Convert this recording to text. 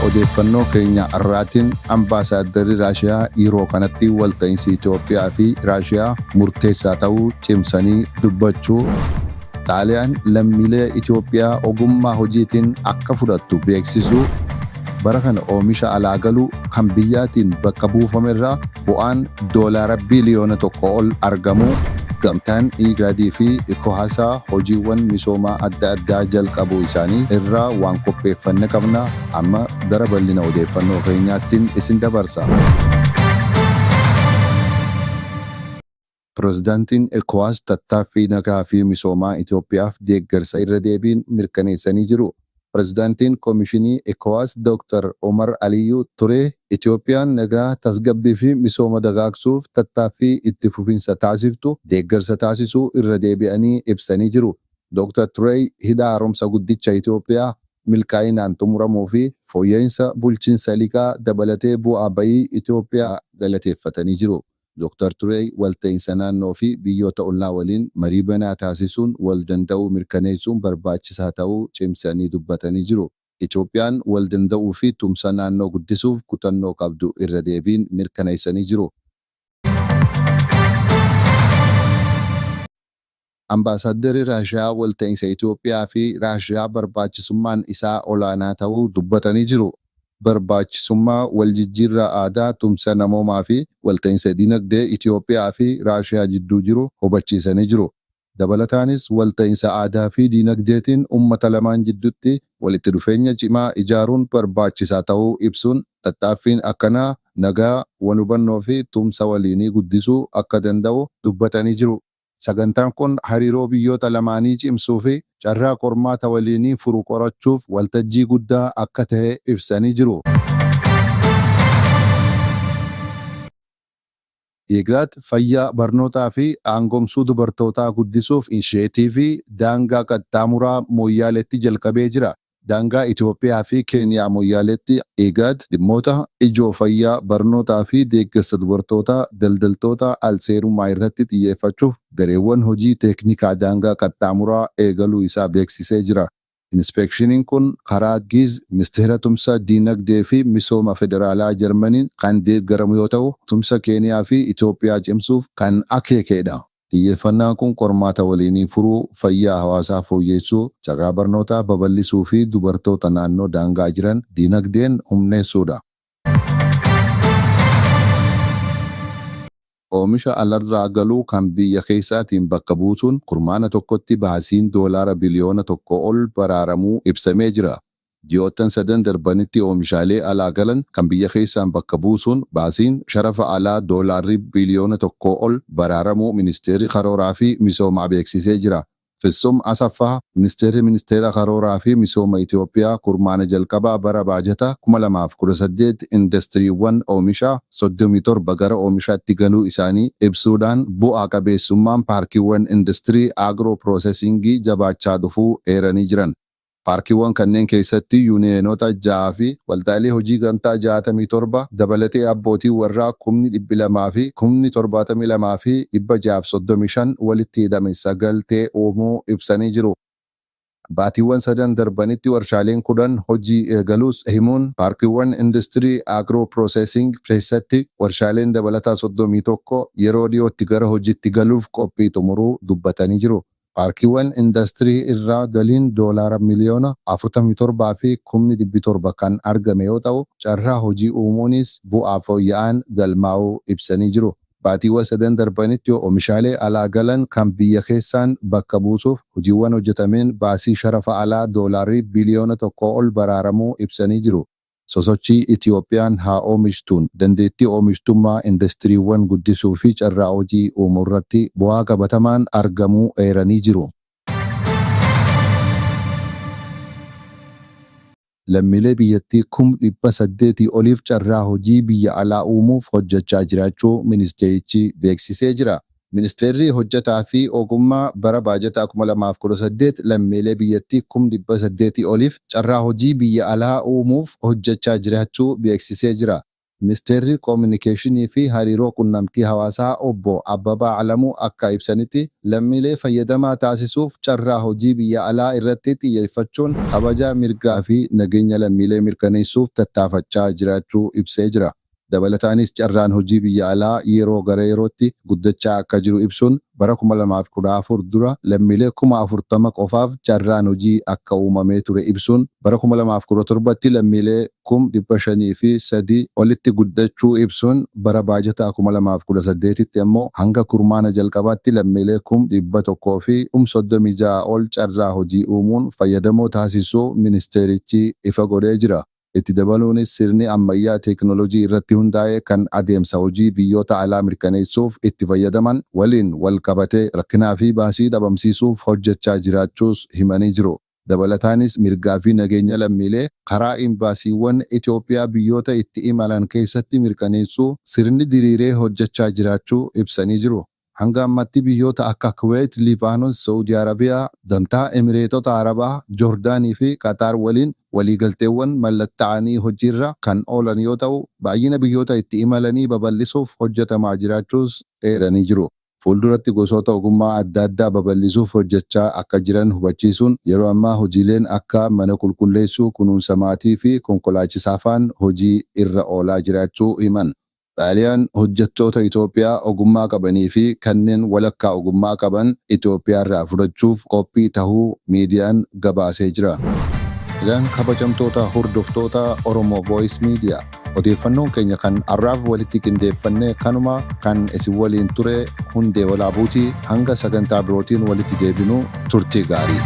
Odeeffannoo keenya har'aatiin Ambaasaaddarri Raashiyaa yeroo kanatti walta'iinsi Itoophiyaa fi Raashiyaa murteessaa ta'uu cimsanii dubbachuu, Xaaliyaan lammiilee Itoophiyaa ogummaa hojiitiin akka fudhattu beeksisuu, bara kana oomisha alaa galu kan biyyaatiin bakka buufamerraa bu'aan doolaara biiliyoona 1 ol argamuu, Gamtaan IGAD fi Ikohasa hojiiwwan misoomaa adda addaa jalqabuu isaanii irraa waan qopheeffanne qabna. Amma gara bal'ina odeeffannoo keenyaattin isin dabarsa. Pirezidaantiin Ecowas tattaaffii nagaa fi misoomaa Itoophiyaaf deeggarsa irra deebiin mirkaneessanii jiru. Pirezidaantiin Komishinii Ecowas Dooktar Omar Aliyyuu Turee Itoophiyaan nagaa, tasgabbii fi misooma dagaagsuuf tattaaffii itti fufinsa taasiftu deeggarsa taasisuu irra deebi'anii ibsanii jiru. Dooktar Tureey Hidha Haaromsa Guddicha Itoophiyaa milkaa'inaan xumuramuu fi fooyya'insa bulchinsa liqaa dabalatee bu'aa ba'ii Itoophiyaa galateeffatanii jiru. Dooktar Tureey walta'iinsa naannoo fi biyyoota ollaa waliin marii banaa taasisuun waldanda'uu mirkaneessuun barbaachisaa ta'uu cimsanii dubbatanii jiru. Itoophiyaan waldanda'uu fi tumsa naannoo guddisuuf kutannoo qabdu irra deebiin mirkaneessanii jiru. Ambaasaaddarri Raashiyaa walta'iinsa Itoophiyaa fi Raashiyaa barbaachisummaan isaa olaanaa ta'uu dubbatanii jiru. Barbaachisummaa waljijjiirraa aadaa, tumsa namoomaa fi walta'iinsa dinagdee Itoophiyaa fi Raashiyaa jidduu jiru hubachiisanii jiru. Dabalataanis walta'iinsa aadaa fi dinagdeetiin ummata lamaan jidduutti walitti dhufeenya cimaa ijaaruun barbaachisaa ta'uu ibsuun, tattaaffiin akkanaa nagaa, walhubannoo fi tumsa waliinii guddisuu akka danda'u dubbatanii jiru. Sagantaan kun hariiroo biyyoota lamaanii cimsuu fi carraa qormaata waliinii furu qorachuuf waltajjii guddaa akka ta'e ibsanii jiru. IGAD fayyaa, barnootaa fi aangomsuu dubartootaa guddisuuf inisheetiivii daangaa qaxxaamuraa Mooyyaaleetti jalqabee jira. Daangaa Itoophiyaa fi Keeniyaa Moyyaaleetti IGAD dhimmoota ijoo fayyaa, barnootaa fi deeggarsa dubartootaa daldaltoota al-seerummaa irratti xiyyeeffachuuf gareewwan hojii teeknikaa daangaa qaxxaamuraa eegaluu isaa beeksisee jira. Inispeekshiniin kun karaa Giz, Ministeera Tumsa Diinagdee fi Misooma Federaalaa Jarmaniin kan deeggaramu yoo ta'u, tumsa Keeniyaa fi Itoophiyaa cimsuuf kan akeekedha. Xiyyeeffannaan kun qormaata waliinii furuu, fayyaa hawaasaa fooyyeessuu, carraa barnootaa babal'isuu fi dubartoota naannoo daangaa jiran dinagdeen humneessuudha. Oomisha alarraa galu kan biyya keessaatiin bakka buusuun kurmaana tokkotti baasiin doolaara biliyoona 1 ol baraaramuu ibsamee jira. Ji'oottan sadan darbanitti oomishaalee alaa galan kan biyya keessaan bakka buusuun baasiin sharafa alaa doolaarri biiliyoona tokkoo ol baraaramuu Ministeerri Karooraa fi Misoomaa beeksisee jira. Fitsum Asaffaa Ministeerri Ministeera Karooraa fi Misooma Itiyoophiyaa kurmaana jalqabaa bara baajata 2018 indastiriiwwan oomishaa 37 gara oomishaatti galuu isaanii ibsuudhaan bu'aa qabeessummaan paarkiiwwan industirii Agro Piroosesiingii jabaachaa dhufuu eeranii jiran. Paarkiiwwan kanneen keessatti yuuniyeenota 6 fi waldaalee hojii gamtaa 67 dabalatee abbootiin warraa kumni dhibbi 2 fi kumni 72 fi 635 walitti hidhaminsa galtee uumuu ibsanii jiru. Baatiiwwan sadan darbanitti warshaaleen 10 hojii eegaluus himuun, paarkiiwwan industirii Agro Processing keessatti warshaaleen dabalataa 31 yeroo dhiyootti gara hojiitti galuuf qophii xumuruu dubbatanii jiru. Paarkiiwwan indastirii irraa galiin doolaara miliyoona 47 fi kumni dhibbi 7 kan argame yoo ta'u, carraa hojii uumuunis bu'aa fooyya'aan galmaa'uu ibsanii jiru. Baatiiwwan sadan darbanitti oomishaalee alaa galan kan biyya keessaan bakka buusuuf hojiiwwan hojjetameen baasii sharafa alaa doolaarri biliyoona 1 ol baraaramuu ibsanii jiru. Sosochii Itiyoophiyaan haa oomishtuun dandeettii oomishtummaa indastiriiwwan guddisuu fi carraa hojii uumuurratti bu'aa qabatamaan argamuu eeranii jiru. Lammiilee biyyattii kum 800 oliif carraa hojii biyya alaa uumuuf hojjechaa jiraachuu ministeerichi beeksisee jira. Ministeerri Hojjetaa fi Ogummaa bara baajataa 2018 lammiilee biyyattii kum 800 oliif carraa hojii biyya alaa uumuuf hojjechaa jiraachuu beeksisee jira. Ministeerri Kominikeeshinii fi Hariiroo Qunnamtii Hawaasaa Obbo Abbabaa Alamuu akka ibsanitti, lammiilee fayyadamaa taasisuuf carraa hojii biyya alaa irratti xiyyeeffachuun kabaja mirgaa fi nageenya lammiilee mirkaneessuuf tattaafachaa jiraachuu ibsee jira. Dabalataanis carraan hojii biyya alaa yeroo gara yerootti guddachaa akka jiru ibsuun, bara 2014 dura lammiilee 40,000 qofaaf carraan hojii akka uumamee ture ibsuun, bara 2017tti lammiilee 503,000 olitti guddachuu ibsuun, bara baajataa 2018tti ammoo hanga kurmaana jalqabaatti lammiilee 136,000 ol carraa hojii uumuun fayyadamoo taasisuu ministeerichi ifa godhee jira. Itti dabaluunis sirni ammayyaa teeknooloojii irratti hundaa'e kan adeemsa hojii biyyoota alaa mirkaneessuuf itti fayyadaman waliin wal qabatee rakkinaa fi baasii dhabamsiisuuf hojjechaa jiraachuus himanii jiru. Dabalataanis mirgaa fi nageenya lammiilee karaa Imbaasiiwwan Itoophiyaa biyyoota itti imalan keessatti mirkaneessuu sirni diriiree hojjechaa jiraachuu ibsanii jiru. Hanga ammatti biyyoota akka Kuweet, Liibaanos, Sa'uudii Arabiyaa, Gamtaa Emireetota Arabaa, Joordaanii fi Qataar waliin waliigalteewwan mallatta'anii hojiirra kan oolan yoo ta'u, baay'ina biyyoota itti imalanii babal'isuuf hojjetamaa jiraachuus eeranii jiru. Fuulduratti gosoota ogummaa adda addaa babal'isuuf hojjechaa akka jiran hubachiisuun, yeroo ammaa hojiileen akka mana qulqulleessuu, kunuunsa maatii fi konkolaachisaafaan hojii irra oolaa jiraachuu himan. Xaaliyaan hojjettoota Itoophiyaa ogummaa qabanii fi kanneen walakkaa ogummaa qaban Itoophiyaarraa fudhachuuf qophii tahuu miidiyaan gabaasee jira. Egaan kabajamtoota hordoftoota Oromo Voice Media odeeffannoon keenya kan har'aaf walitti qindeeffanne kanuma kan isin waliin ture Hundee Walaabuuti hanga sagantaa birootiin walitti deebinu turtii gaarii.